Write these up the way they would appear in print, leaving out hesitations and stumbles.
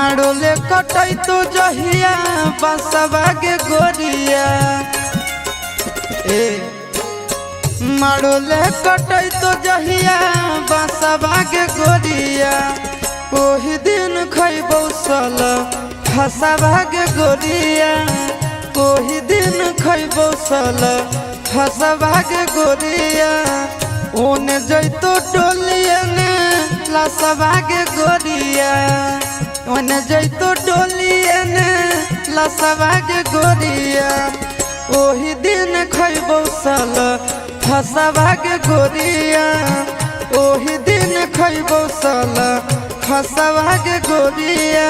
मारोले कटै तो जहिया बसवा के गोरिया। ए मारोले कटै तो जहिया बसवा के गोरिया। ओही दिन खैबौ सल फसवा के गोरिया। ओही दिन खैबौ सल फसवा के गोरिया। ओने जैतो डोलिया ने लसवा के गोरिया। ओने जैतो डोलिया ने लसवा के गोरिया। ओही दिन खैबौ सल फसवा के गोरिया। ओही दिन खैबौ सल फसवा के गोरिया।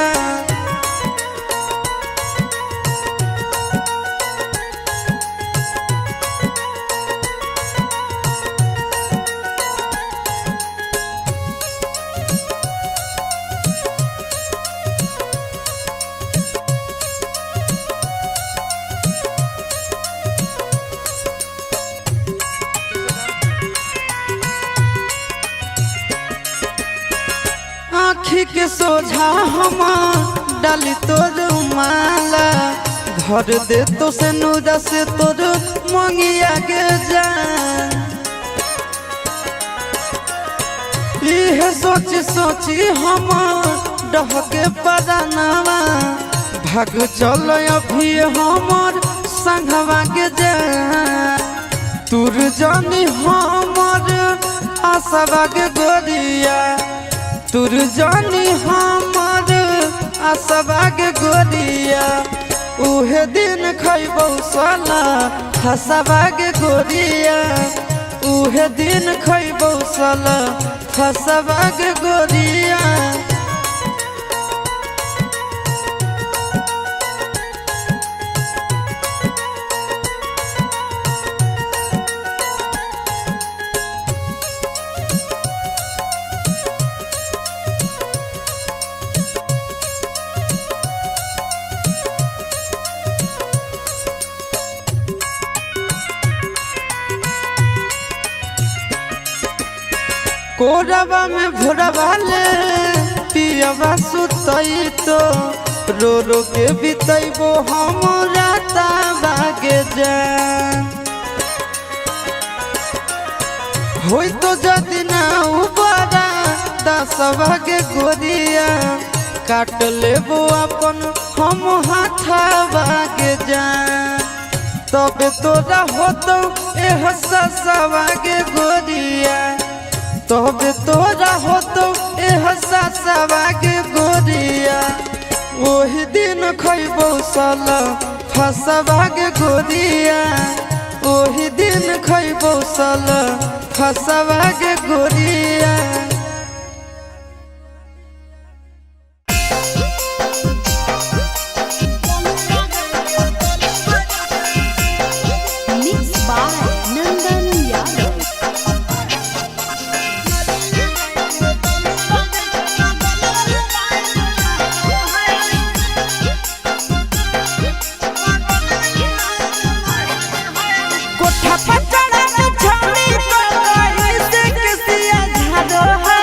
आँखी के सोझा हम डाली तोर माला। भर दे तो से नूरा से तोर मंगिया के जान। इहे सोची सोची हम डहके परानावा। भाग चल अभी हमर संघवा के जान। तुर जानी हमर आशवा के गोरिया। तुर जानी हमर आशवा के गोरिया। उहे दिन खैबौ साला फसवा के गोरिया। उहे दिन खैबौ साला फसवा के गोरिया। कोरबा में भोरबा ले पियबा सुतई तो रो रो के बितैबो हम राता बागे जान। होई तो जदि ना उबारा दसवा के गोरिया। काट लेबो अपन हम हाथवा के जान। तब तोरा होतो एह ससवा के गोरिया। तब तोरा होतो एह ससवा के गोरिया। ओही दिन खैबौ साला फसवा के गोरिया। ओही दिन खैबौ साला फसवा के गोरिया। Mixed by Nandan Yadav. कोठा पर चढ़ा के छावनी पर रही से किसिया झाड़ो है।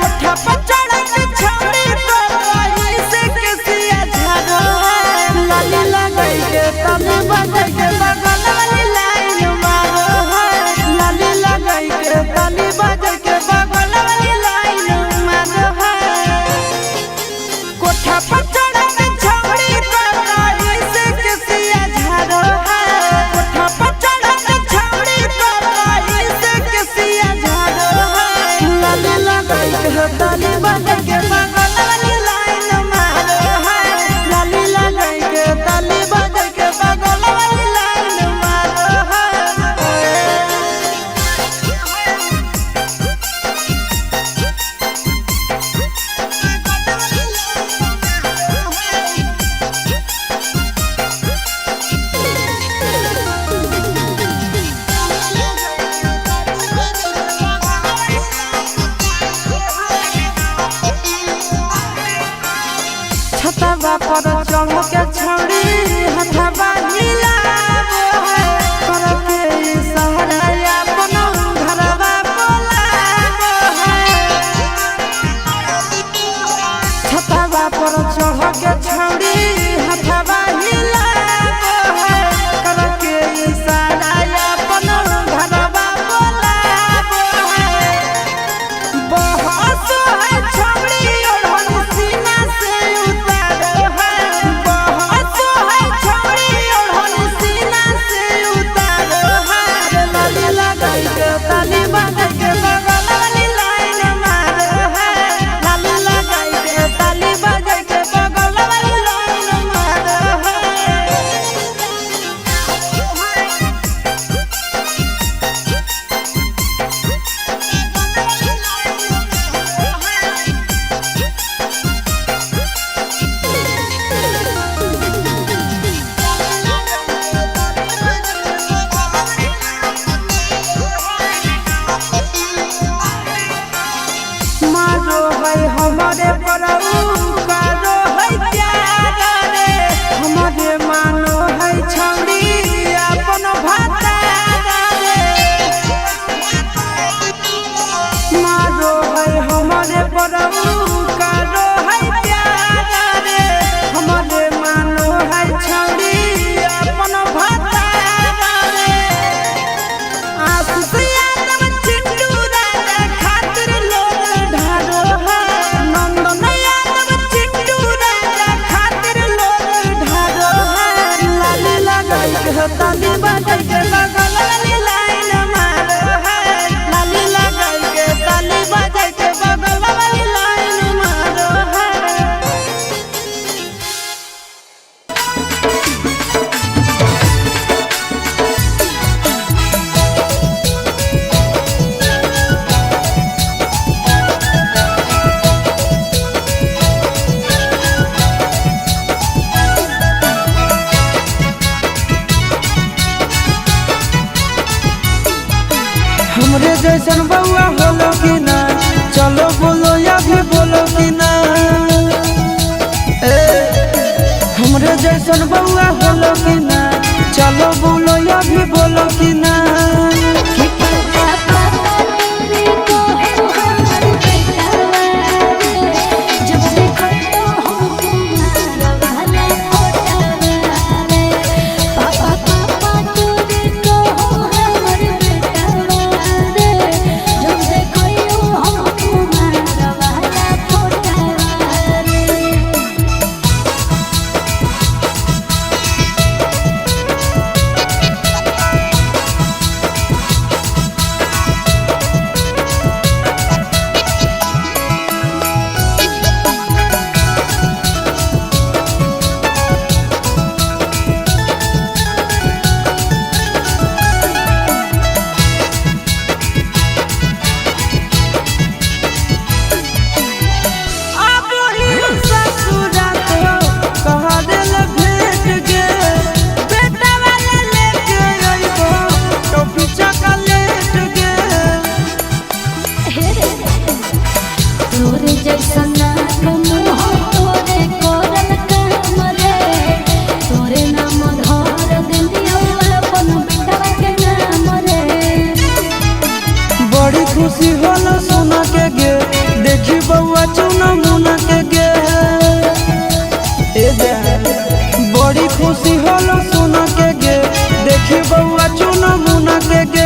कोठा पर चढ़ा के छावनी पर रही से किसिया झाड़ो है। लाली लगाई के तने बजाई के बगल वाली लाइन मारो है। लाली लगाई के तने बजाई के बगल वाली लाइन मारो है। कोठा पर चढ़ा के छावनी पर रही से किसिया झाड़ो है। कोठा पर चढ़ा के छावनी पर रही से किसिया झाड़ो है। लाली लगाई के ताली बजाई के बगल वाली लाइन मारो है। लाली लगाई के ताली बजाई के बगल वाली लाइन मारो है। छतवा पर चढ़ के छौड़ी हथवा हिलाबो है। कर के इशारा अपन घरवा बोलाबो है। छतवा पर चढ़ के ताली बजाई के बगल वाली लाइन मारो है। लाली लगाई के ताली बजाई के बगल वाली लाइन मारो है। हमरे जैसन बउआ होलो कि ना, चलो बोलो या भी बोलो कि ना। ए हमरे जैसन बउआ होलो कि ना, चलो बोलो या भी बोलो कि ना। आबो ही ससुरा तो कहा दिल भेट गे, बेटा वाला लेके अइबो टॉफी चॉकलेट गे। तोरे जैसन मुँह तोरे करल काम रे, तोरे नाम धर दिलियो अपन बेटवा के नाम रे। बड़ी खुशी होलो सोना के गे, देखी बउआ चुना मुना के गे। ए जा बड़ी खुशी होलो सोना के गे, देखी बउआ चुना मुना के गे।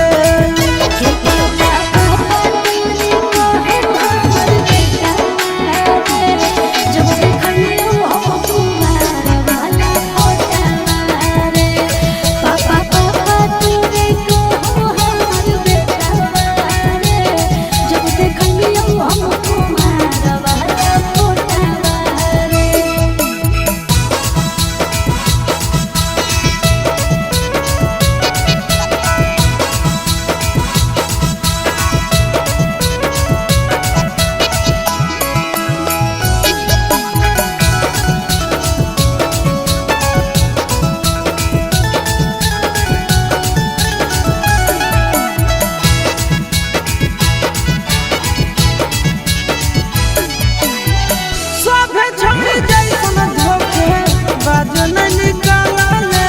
सभे छोड़ी जैसन धोखे बाज नहीं निकालले,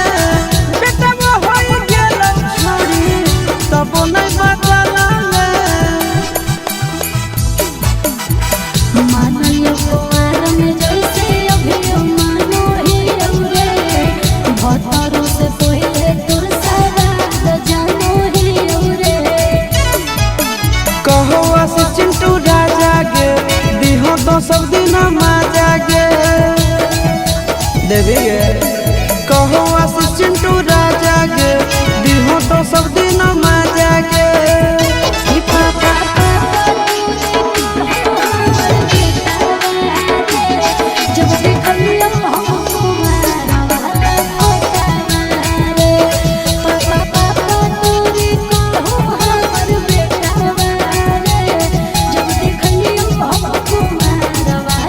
बेटा वो होई गेलो छोड़ी तब नहीं बदलले। मानियो कुंवर में जैसे अभियो मानो ही रे, भतरू से पहिले तुर सवाद जानो ही रे। कहो आस चिंटू राजा गे, दिहो तो सब दिन मजा गे। देवी गे कहो आस चिंटू राजा गे, दिहो तो सब दिन मजा गे। जब देखलियो हम कुमार वाला फोटावा रे, पापा पापा तोरे कहो हमर बेटावा रे। जब देखलियो हम कुमार वाला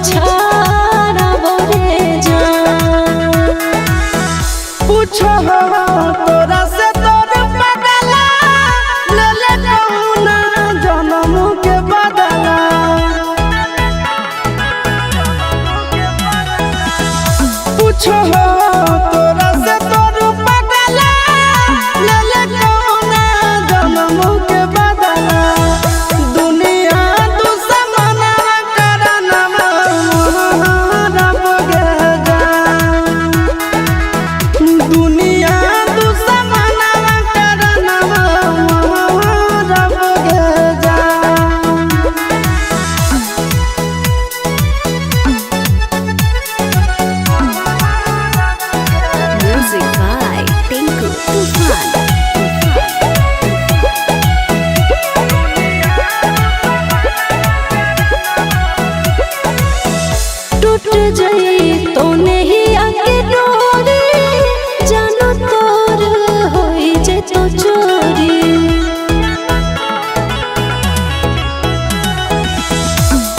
छाड़ब रे जान। पूछो तोरा से तोर बदला ले ले कौना जन्म के बदला। पूछो तोरा से तोर बदला ले ले कौना जन्म के बदला। दुनिया दुश्मन करना मोहरब गे जान। दुनिया दुश्मन करना मोहरब गे जान। Music by Tinku Tufan. टूट जाई तो नहीं आके डोरी, जानो तोर होई जे तो चोरी।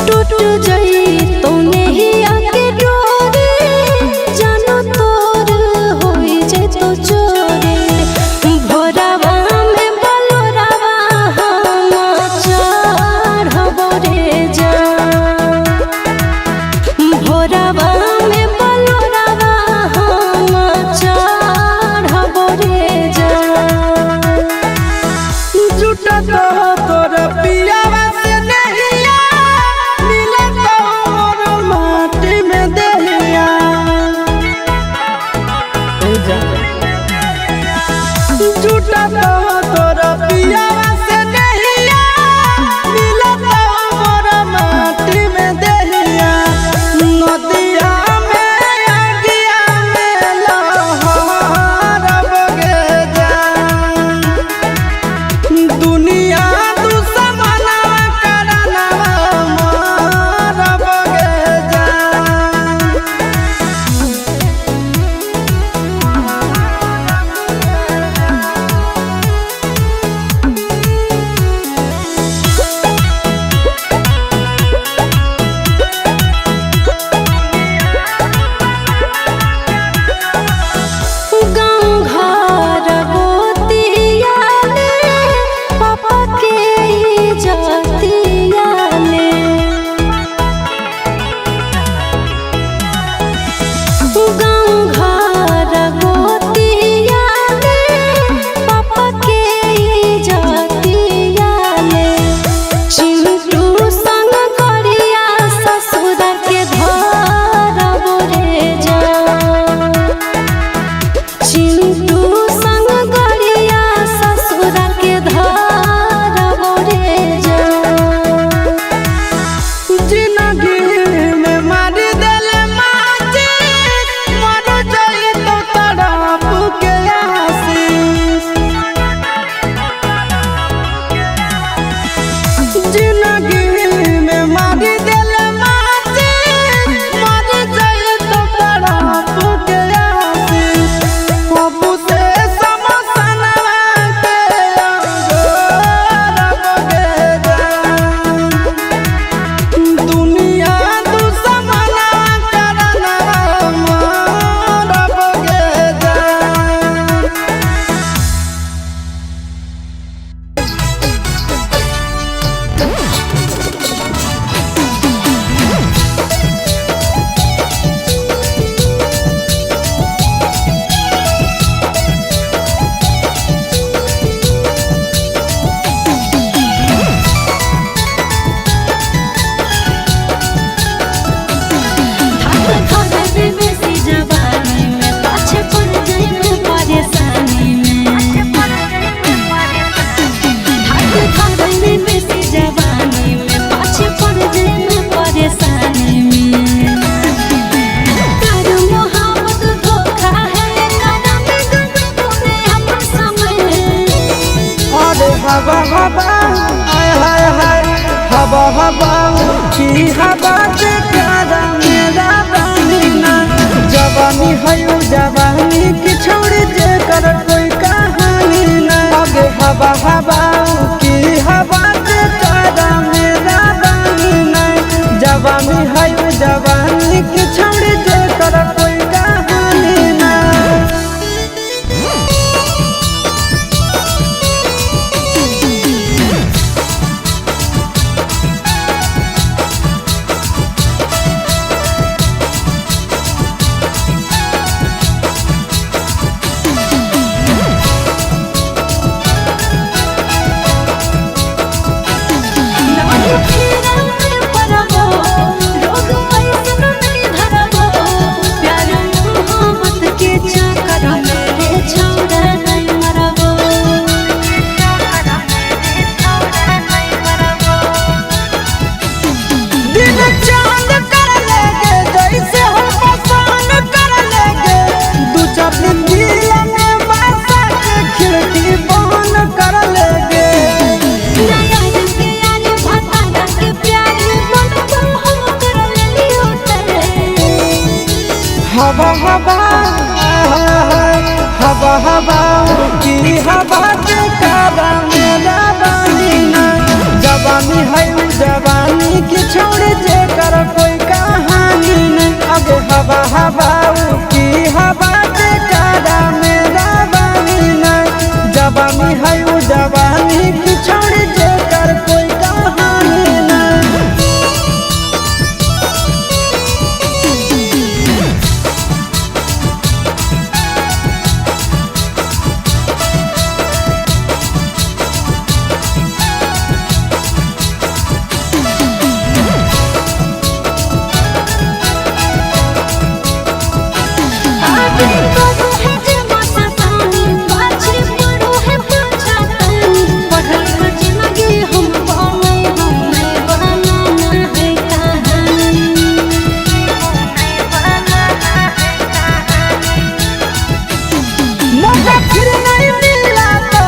टूट जाई तो नहीं आके डोरी, जानो तोर होई जे तो चोरी। भोरावा में बलोरावा हम चढ़ब रे जान। भोरावा में बलोरावा हम चढ़ब रे जान। जुटत तोर पियावा से नहिया, मिलत मोर माटी में देहिया। जुटत तोर पियावा से नहिया, मिलत मोर माटी में देहिया। नदिया में आगिया में लहरब गे जान। दुनिया दुश्मन करना मोहरब गे जान। गाँव घर गोतिया ले, पापा के इज्जतिया ले। गाँव घर गोतिया ले, पापा के इज्जतिया ले। चिंटू संग करिया ससुर के धरब रे जान। चिंटू संग गरिया ससुर के धरब रे जान। जिंदगी में मार दिल माची, मर जाई तो तड़प के आशीष। जिंदगी में मार दिल माची, मर जाई तो तड़प के आशीष। बाबू से समसनवा के अंगोरब गे जान। दुनिया दुश्मन करना मोहरब गे जान। अरे हवा हवा आय हाय हाय, हवा हवा की हवा के प्यारा मेरा रानी ना। जवानी है उ जवानी की छोड़ जे कर कोई कहानी ना। आगे हवा हवा की हवा के प्यारा मेरा रानी ना। जवानी है जवानी की छौड़ी जे कर कोई कहानी ना। दिन चांद कर लेगे जैसे हो पसंद कर लेगे, दू चार दिन दिल में बसा के खिड़की बंद कर लेगे। हवा हवा हवा हवा की हवा के कारा मेरा बानी ना, जवानी है उ जवानी की छोड़ जे कर कोई कहानी नहीं। अब हवा हवा की हवा के कारा मेरा बानी ना, जवानी है उ जवानी की छोड़ जे कर कोई कहानी ना। मौका फिर नहीं मिला तो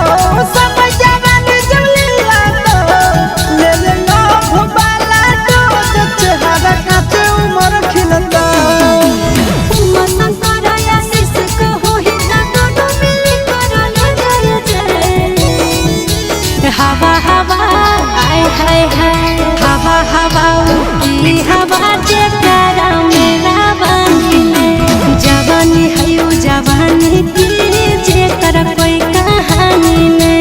सब जवानी जब लीला तो ले ले लाभ वाला डोज, चेहरा काचे उम्र खिलता। हवा हवा आय हाय हाय, हवा हवा की हवा जे करा मेरा बानी ने, जवानी है उ जवानी की जे कर कोई कहानी ने।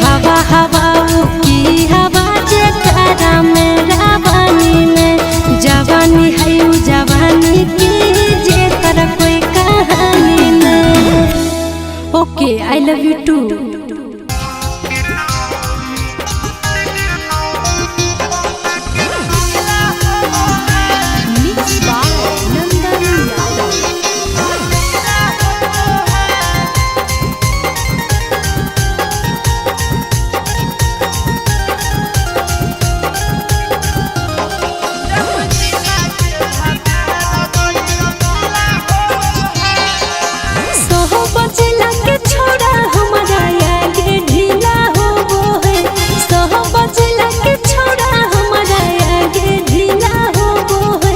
हवा हवा की हवा जे करा मेरा बानी ने, जवानी है उ जवानी की जे कर कोई कहानी ने। Okay, I love you too. Mix by Nandan Yadav. Soho बचला के छोड़ा हमारा आगे ढीला हो वो है, सोहो बचला के छोड़ा हमारा आगे ढीला हो वो है।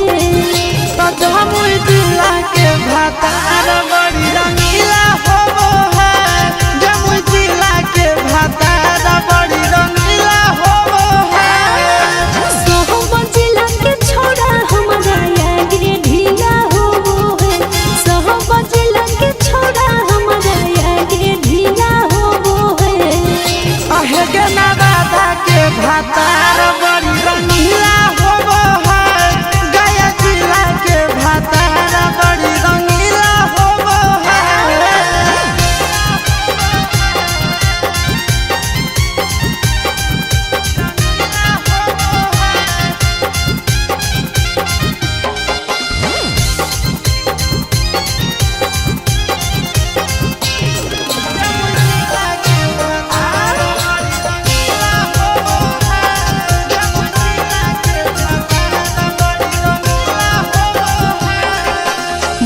तो जमुई जिला के भातार बड़ी रंगीला होबो है, जमुई जिला के भातार बड़ी रंगीला होबो है। सोहो बचला के छोड़ा हमारा आगे ढीला हो वो है, सोहो बचला के छोड़ा हमारा आगे ढीला हो वो है। अहे के नवादा के भातार बड़ी रंगीला होबो है, गया जिला के भातार बड़ी रंगीला होबो है।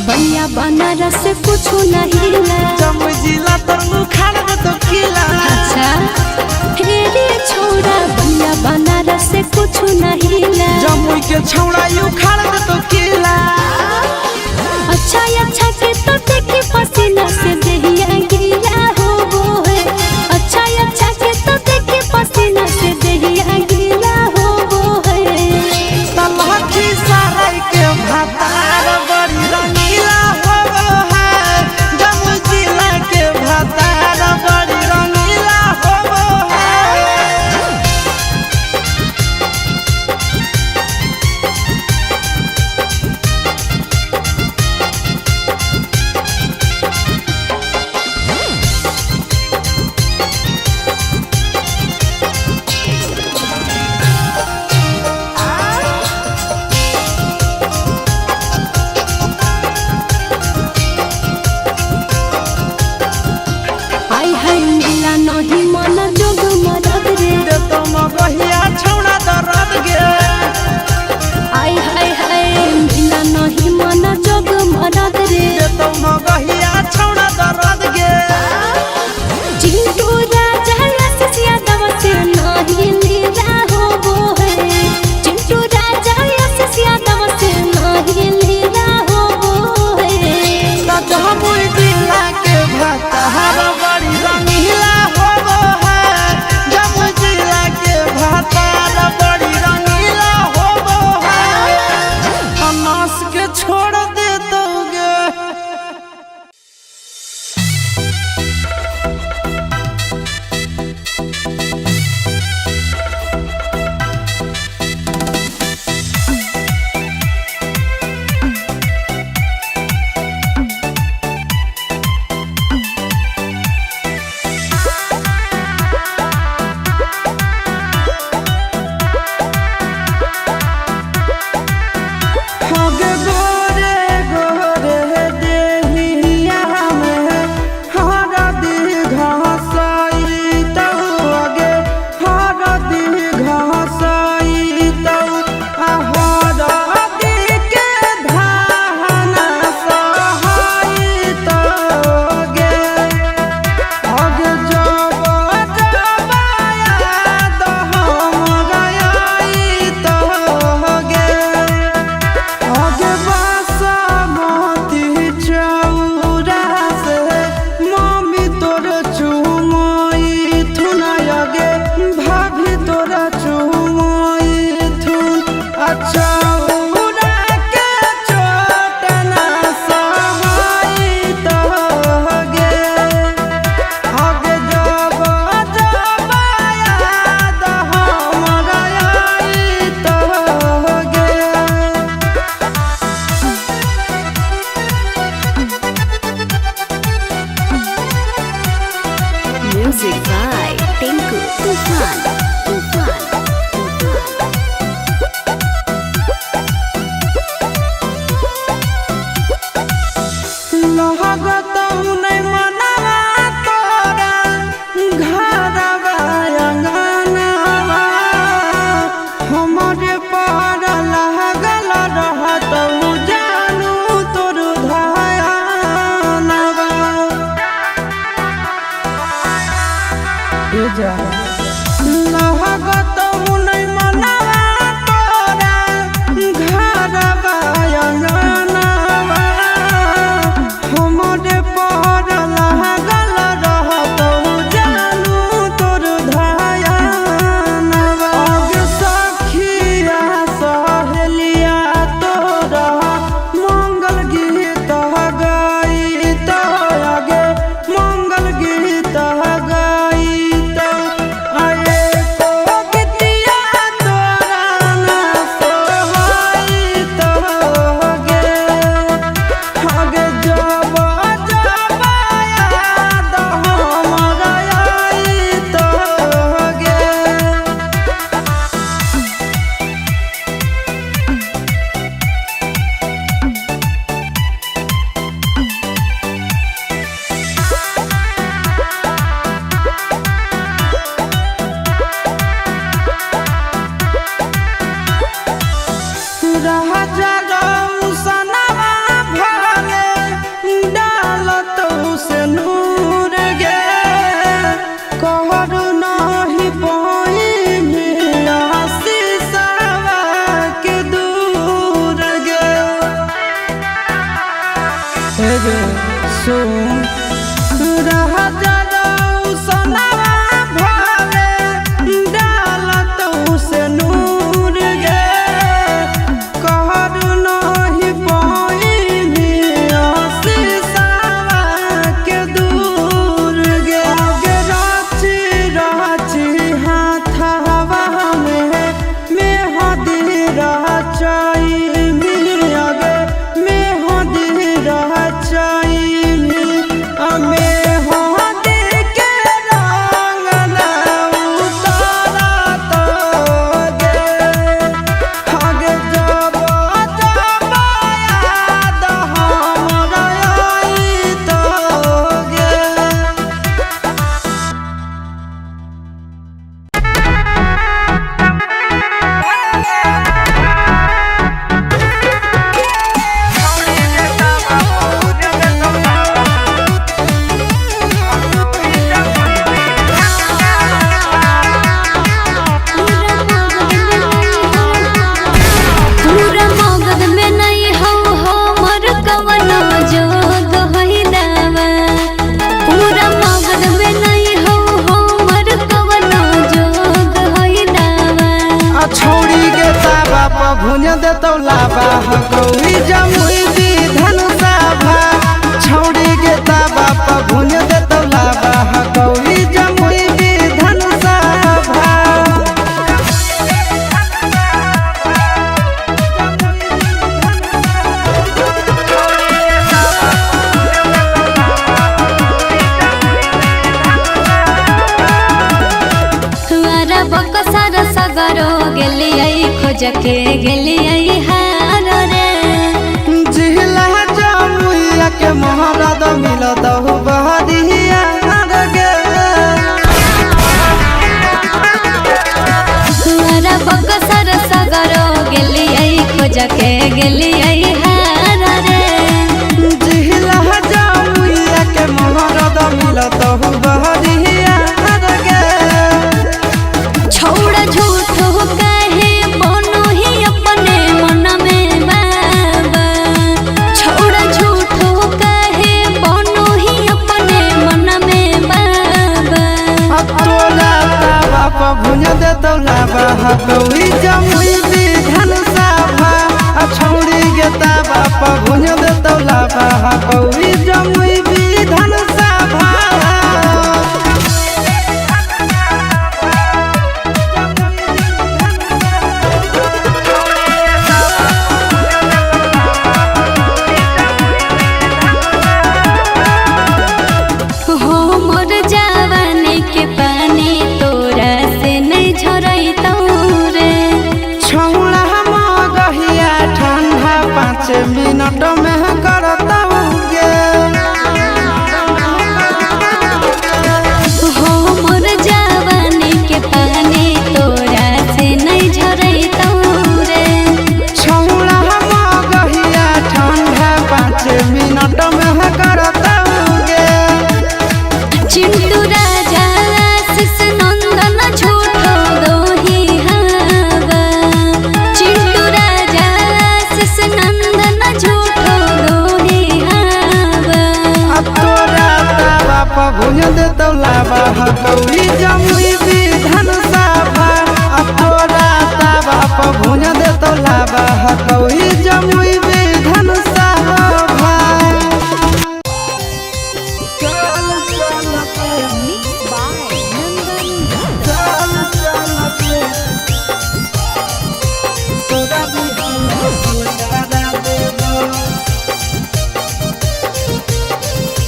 बनिया बनारस कुछ नहीं ला। जमुई जिला तोर मुखार में तो किला। अच्छा रे छोड़ा बनिया बनारस कुछ नहीं ला। जमुई के छौड़ा उखाड़ दे तो किला। अच्छा अच्छा के तो देखे पसीना से देहिया गीला हो वो है, अच्छा अच्छा के तो देखे पसीना से देहिया गीला हो वो है। तलहकी सराय के छोड़ दे गे। Music by Tinku Tufan. Tufan. Tufan. रह चाई में हो दे। जमुई विधान सभा छौड़ी गे ताबा पर भुन देतौ लाबा हकौई जमुई विधान सभा। हमारा बकसर सगरो गेलियै खोज के गेलियै हार रे। जिला जमुइया के महाराज मिलत हो बहरिया गे। हमारा बकसर सगरो गेलियै खोज के गेलियै हार रे। जिला जमुइया के महाराज मिलत हो बहरिया गे। छोड़ झूठ कहे बनो ही अपने मन में बाबा। छोड़ झूठ कहे बनो ही अपने मन में बाबा। अब तोरा ताबा पर भुन देतौ लाबा हकौई जमुई विधान सभा आ छौड़ी गे ताबा पर भुन देतौ लाबा हकौई जमुई विधान सभा। हो मोर जवानी के पानी तोरा से नहीं झरैतौ रे। छौड़ा मगहिया ठंडा 5 मिनट में करतौ गे। हो मोर जवानी के पानी तोरा से नहीं झरैतौ रे। छौड़ा मगहिया ठंडा 5 मिनट में करतौ गे। चिंटू राजा आशीष नंदन झूठो दोही हवा। चिंटू राजा आशीष नंदन झूठो दोही हवा। अब तोरा ताबा पर भुन देतौ लाबा हकौई जमुई विधान सभा अब तोरा ताबा पर भुन देतौ लाबा हकौई जमुई विधान सभा।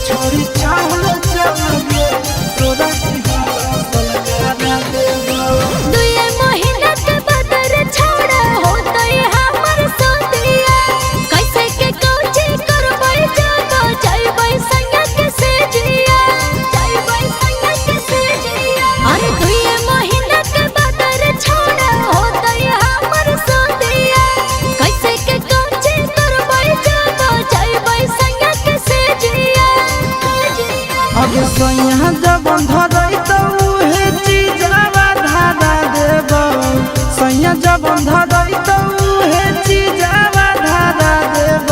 छोरी चाहल चल गे तोरा दुए महीना के बदर छोड़ा होतै हमर सोतिया। कैसे के कोची करबै जब जइबै संग के सेजिया। जइबै संग के सेजिया। अरे दुए महीना के बदर छोड़ा होतै हमर सोतिया। कैसे के कोची करबै जब जइबै संग के सेजिया। अब सैया जब धरै त उहे चीजवा धारा देब सैया जब धरै त उहे चीजवा धारा देब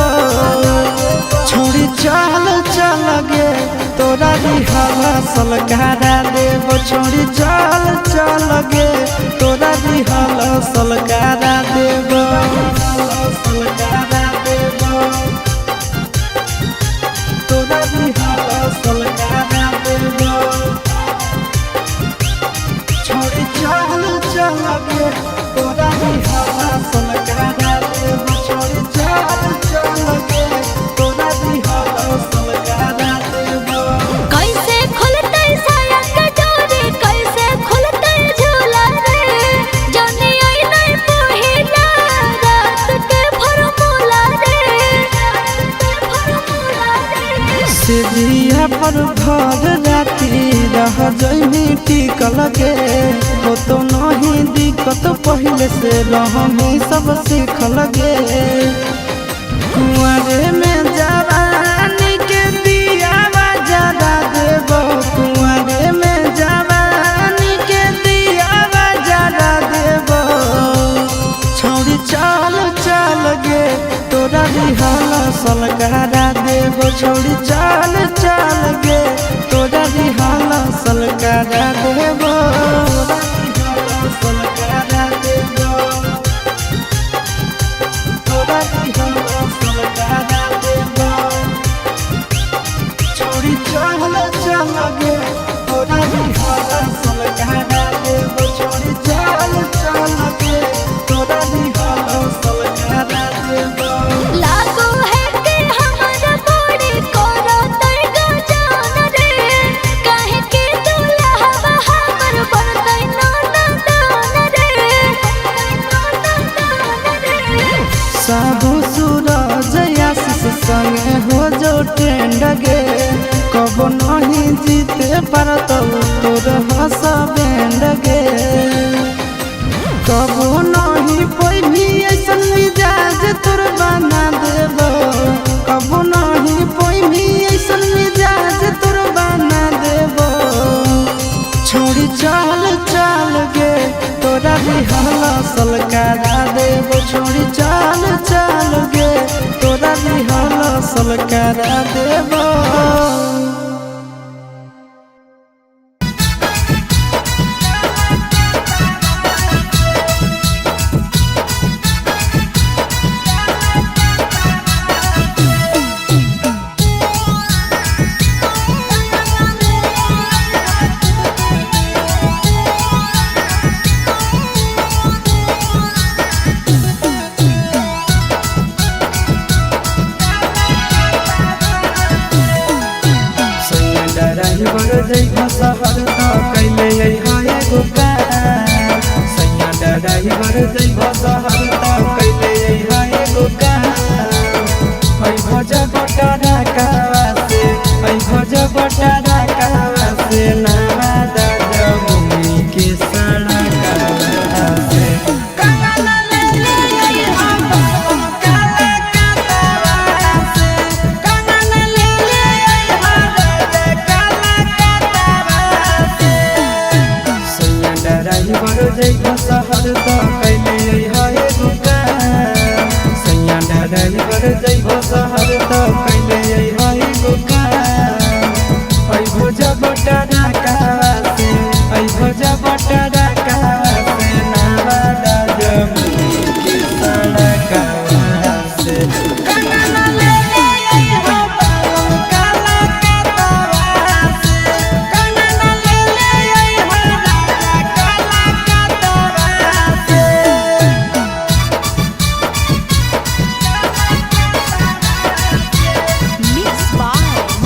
छोड़ी चल चल गे तोरा रिहल सलकारा देब छोड़ी चल चल गे तोरा रिहल सलकारा देब सलकारा देब तोरा रिहल सलकारा देब छोड़ी चल चल गे तोरा रिहल सलकारा देब छोड़ी चल चल गे तोरा रिहल सलकारा देब। कैसे खुलतै साया के डोरी कैसे खुलतै झूला रे। जानी आई नहीं पहिला रात के फरमूला रे। सिजिया पर भर राती रह जइमी टिकल गे हो तो नहीं दिक्कत पहले से रहमी सब सीखल गे कुंवरे में जवानी के दियावा जरा देब कुंवरे में जवानी के दियावा जरा देब छौड़ी चल चल गे तोरा रिहल सलकारा देब छौड़ी चल चल गे तोरा रिहल सलकारा देब सलकारा देब तोरा रिहल सलकारा संगे हो जो टेंड गे, कबो नहीं जीते पारतौ तोर हस बैंड गे। कबो नहीं पैभी ऐसन मिजाज तोर बना देबो, कबो नहीं पैभी ऐसन मिजाज तोर बना देबो। छोड़ी चल चल गे तोरा बिहल सलकारा देबो, छोड़ी चल चल गे तोरा बिहल सलकारा देबो। ड्राइवर जइहो शहर त कैले अइहा एगो कार, सैया ड्राइवर जइहो शहर त कैले अइहा एगो कार। ऐ भज बटरा कावा से, ऐ भज बटरा कावा से, नवादा जमुई के सड़कवा से। सैया ड्राइवर जइहो शहर त कैले अइहा एगो कार, सैया ड्राइवर जइहो शहर त कैले अइहा एगो कार। ऐ भोज बटरा कावा से, ऐ भोज बटरा कावा से, नवादा जमुई के सड़कवा से। Mix by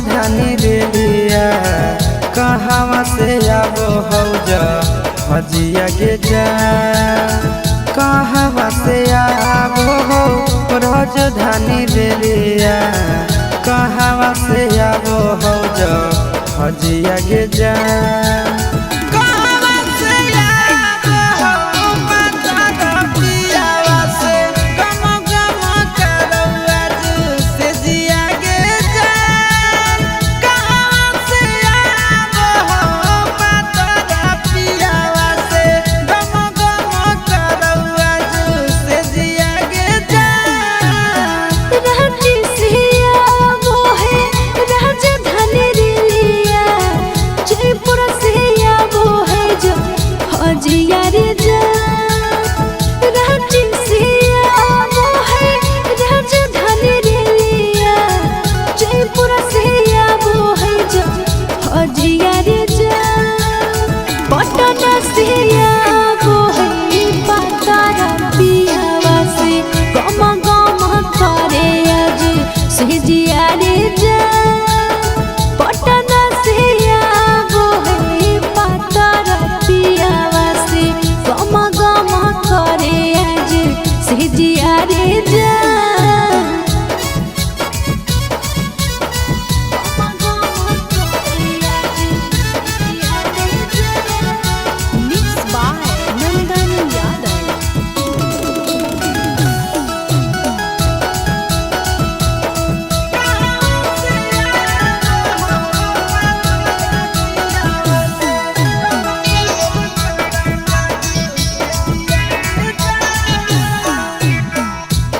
राजधानी रेलिया, कहवा से आबो हौ हजिया गे जा, कहवा से आबो हो राजधानी रेलिया, कहवा से आबो हौ हजिया गे जा।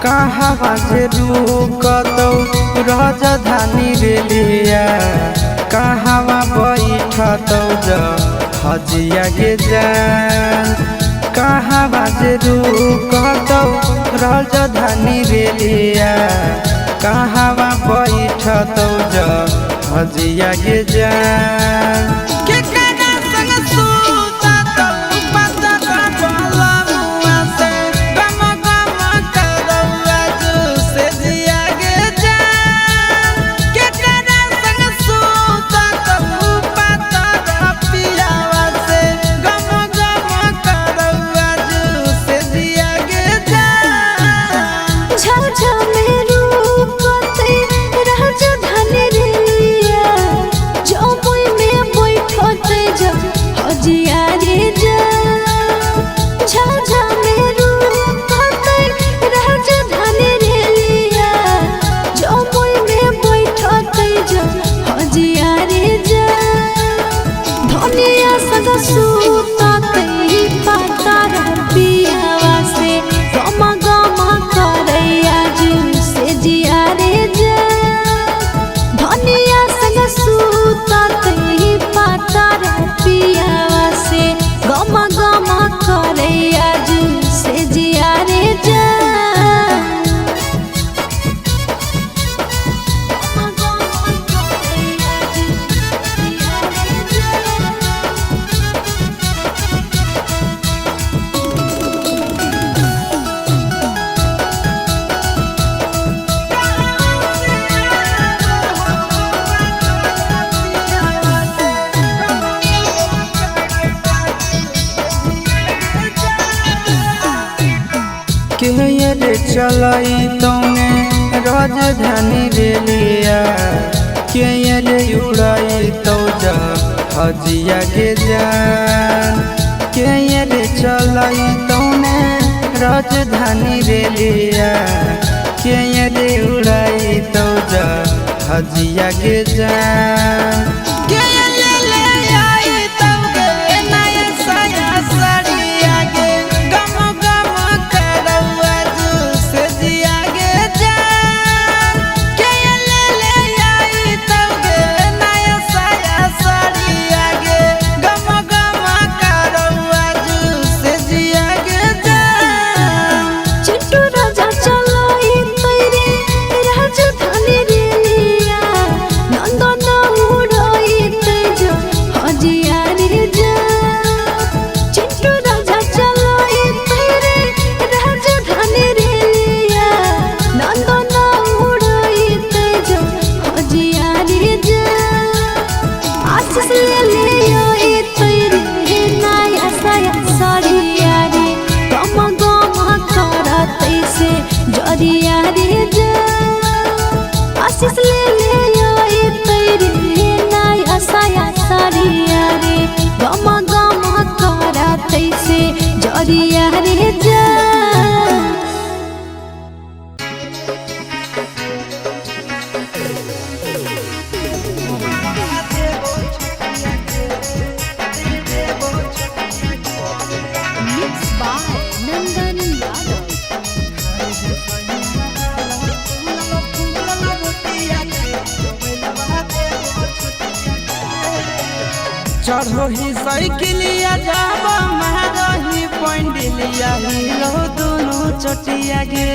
कहवा जे रुकतौ राजधानी रेलिया, कहवा बैठतौ हजिया गे जान, कहवा जे रुकतौ राजधानी रेलिया, कहवा बैठतौ हजिया गे जान। के चलई तौने राजधानी रेलिया, के रे उड़ाई तौ हजिया गे जान, के रे चलई तौने राजधानी रेलिया, के रे उड़ाई तौ हजिया गे जान। राजधानी रेलिया नंदन उड़ई। रे जा आशीष ले ले यो ए तैरे नया साया सरिया रे गम गम करतै से जरिया रे जा आशीष ले ले यो ए तैरे नया साया सरिया रे गम गम करतै से जरिया रे जा। Mixed by Nandan Yadav. चढ़ो ही साइकिलिया जाब महारही पंडिलिया हिलो दोनों चटिया गे।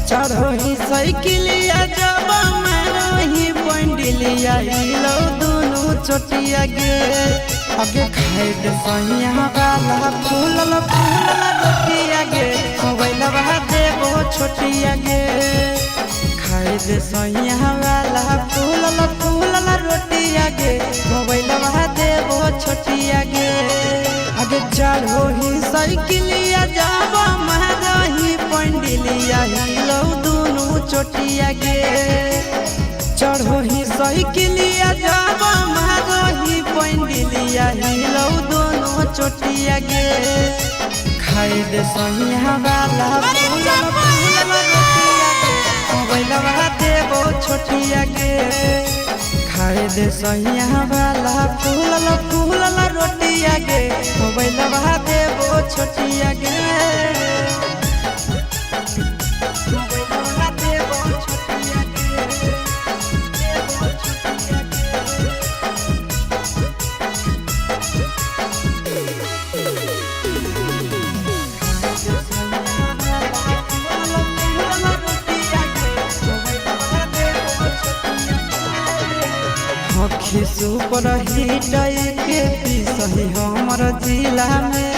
चढ़ो ही साइकिलिया जाब महारही पंडिलिया हिलो दोनों चटिया गे। अगे खाए दे सैया वाला फूलल फूलल रोटिया गे मोबाइलवा देबो छोटिया गे। खाए दे सैया वाला फूलल फूलल रोटिया गे मोबाइलवा देबो छोटिया गे। आगे चढ़ो ही साइकिलिया जाब महारही पंडिलिया हिलो दोनों चोटिया गे। चढ़ो ही साइकिलिया जाब महारही पंडिलिया हिलो दोनों चोटिया गे। खाए दे सैया वाला फूलल फूलल रोटिया गे मोबाइलवा देबो छोटिया गे। खाए दे सैया वाला फूलल फूलल रोटिया गे मोबाइलवा देबो छोटिया गे। मोबाइलवा देबो छोटिया गे, देबो छोटिया गे। हखी सुपर हिट के पीसही हमर जिला में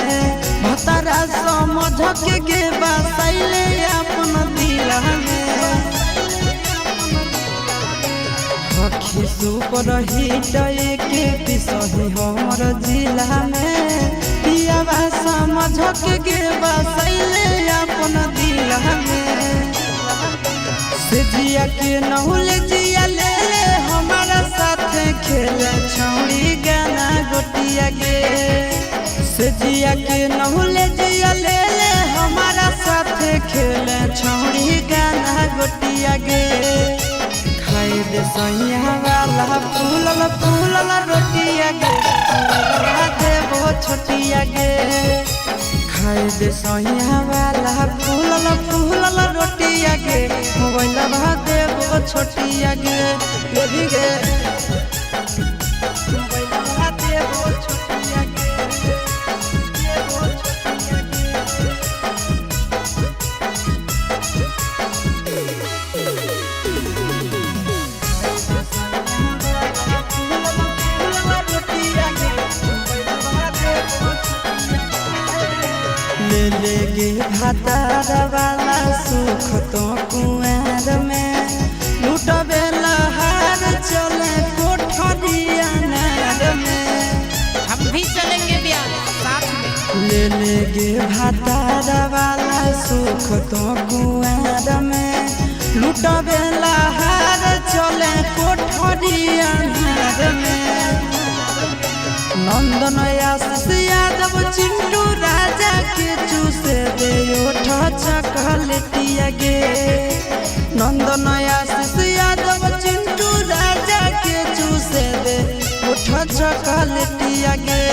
भतारा समझ के गे बसैले अपन दिला में। हखी सुपर हिट के पीसही हमर जिला में पियावा समझ के गे बसैले अपन दिला में। से जिया के नहुल जिया ले ले हमारा साथ खेल छौड़ी गाना गोटिया गे। से जिया के नहुल जिया ले ले हमारा साथ खेल छौड़ी गाना गोटिया गे। खाए दे सैया वाला फूलल फूलल रोटिया गे मोबाइलवा देबो छोटिया गे। खाए दे सैया वाला फूलल फूलल रोटिया गे मोबाइलवा देबो छोटिया गे। लेबी गे मोबाइलवा देबो छोटिया गे, देबो छोटिया गे। ले ले गे भातार वाला सुख तो कुआर में लुटबे लहार चले कोठरिया नार में। हम भी चलेंगे ब्याह साथ में। ले ले गे भातार वाला सुख तो कुआर में लुटबे लहार चले कोठरिया नार में। नंदन आशीष यादव चिंटू राजा के चूसे दे ओठ चकलेटिया गे। नंदन आशीष यादव चिंटू राजा के चूसे दे ओठ चकलेटिया गे।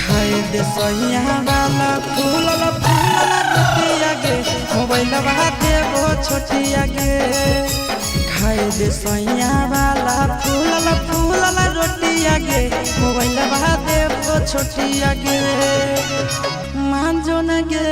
खाए दे सैया वाला फूलल फूलल रोटिया गे मोबाइलवा देबो छोटिया गे। खाए दे सैया वाला फूलल फूलल रोटिया गे मोबाइलवा देबो छोटिया गे। मान जो न गे।